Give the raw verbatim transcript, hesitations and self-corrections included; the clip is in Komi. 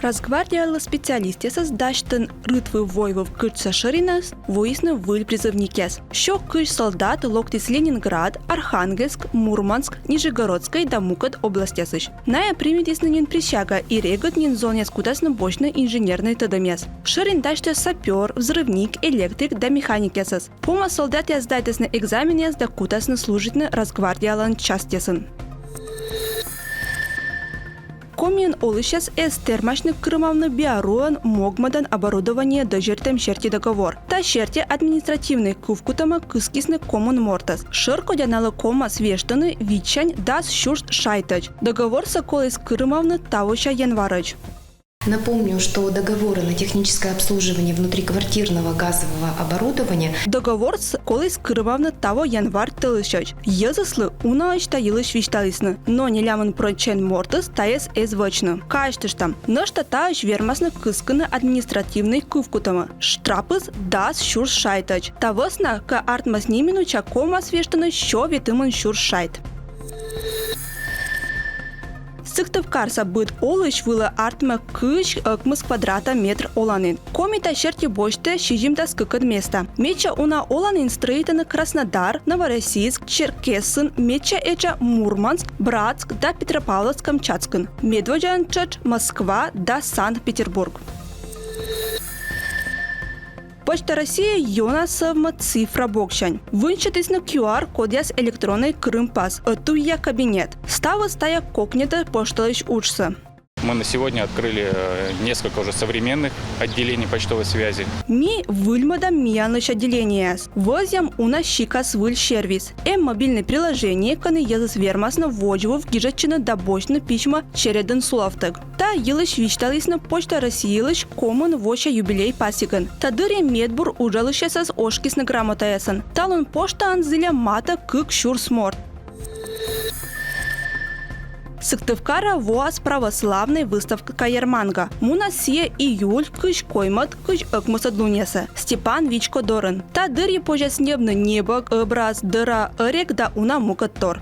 Росгвардиялы специалистъясӧс дасьтӧм рытвыв-войвыв кытшса шӧринас воисны выль призывникъяс. Сё кызь солдат локтіс Ленинград, Архангельск, Мурманск, Нижегородскӧй да мукӧд областьясысь. Найӧ примитісны нин присяга и регыд нин зонъяс кутасны босьтны инженернӧй тӧдӧмъяс. Шӧрин дасьтӧ сапёр, взрывник, электрик да механикъясӧс. Помас солдатъяс сдайтасны экзаменъяс да кутасны служитны Росгвардиялӧн частьясын. Комиын олысьяс эз тэрмасьны кырымавны биаруӧн могмӧдан оборудование дӧзьӧритӧм серти договор. Та серти административнӧй кывкутӧмӧ кыскисны комын мортӧс. Шӧркодя налы ковмас вештыны витсянь дас сюрс шайтӧдз. Договорсӧ коліс кырымавны тавося январӧдз. Напомню, что договоры на техническое обслуживание внутриквартирного газового оборудования. Договорсӧ коліс кырымавны таво январь тӧлысьӧдз. Йӧзыслы унаысь та йылысь висьталісны, но нелямын прӧчент мортыс тайӧс эз вӧчны. Казьтыштам, нӧшта таысь вермасны кыскыны административнӧй кывкутӧмӧ. Штрапыс дас сюрс шайтӧдз. Та вӧсна кӧ артмас неминуча, ковмас вештыны сё ветымын сюрс шайт. Сыктывкарса быд олысь вылӧ артмӧ кызь ӧкмыс квадрата метр оланін. Коми та серти босьтӧ сизимдас кыкӧд места. Медся уна оланін стрӧитӧны Краснодар, Новороссийск, Черкесскын, медся этша Мурманск, Братск да Петропавловск-Камчатскын. Медводдзаӧн тшӧтш Москва да Санкт-Петербург. Почта России ёна сӧвмӧ цифра боксянь. Вынсьӧдісны QR-кодъяс электроннӧй кырымпас, ӧтувъя кабинет. Ставыс тайӧ кокньӧдӧ пошталысь уджсӧ. Мы на сегодня открыли э, несколько уже современных отделений почтовой связи. Ми выльмӧдам миянлысь отделениеяс. Вӧзъям уна сикас выль сервис. Эм мобильнӧй приложение, кӧні йӧзыс вермасны водзвыв гижӧдчыны да босьтны письмӧ чередын сулавтӧг. Та йылысь висьталісны Почта Россиилысь комын вося юбилей пасигӧн. Та дырйи медбур уджалысьясӧс ошкисны грамотаясӧн. Талун поштаын зільӧ матӧ кык сюрс морт. Сыктывкарӧ воас православнӧй выставка-ярманга. Мунас сійӧ июль кызь коймӧд — кызь ӧкмысӧд лунъясӧ Степан вичко дорын. Та дырйи позяс ньӧбны небӧг, ӧбраз, дӧра, ӧрек да уна мукӧдтор.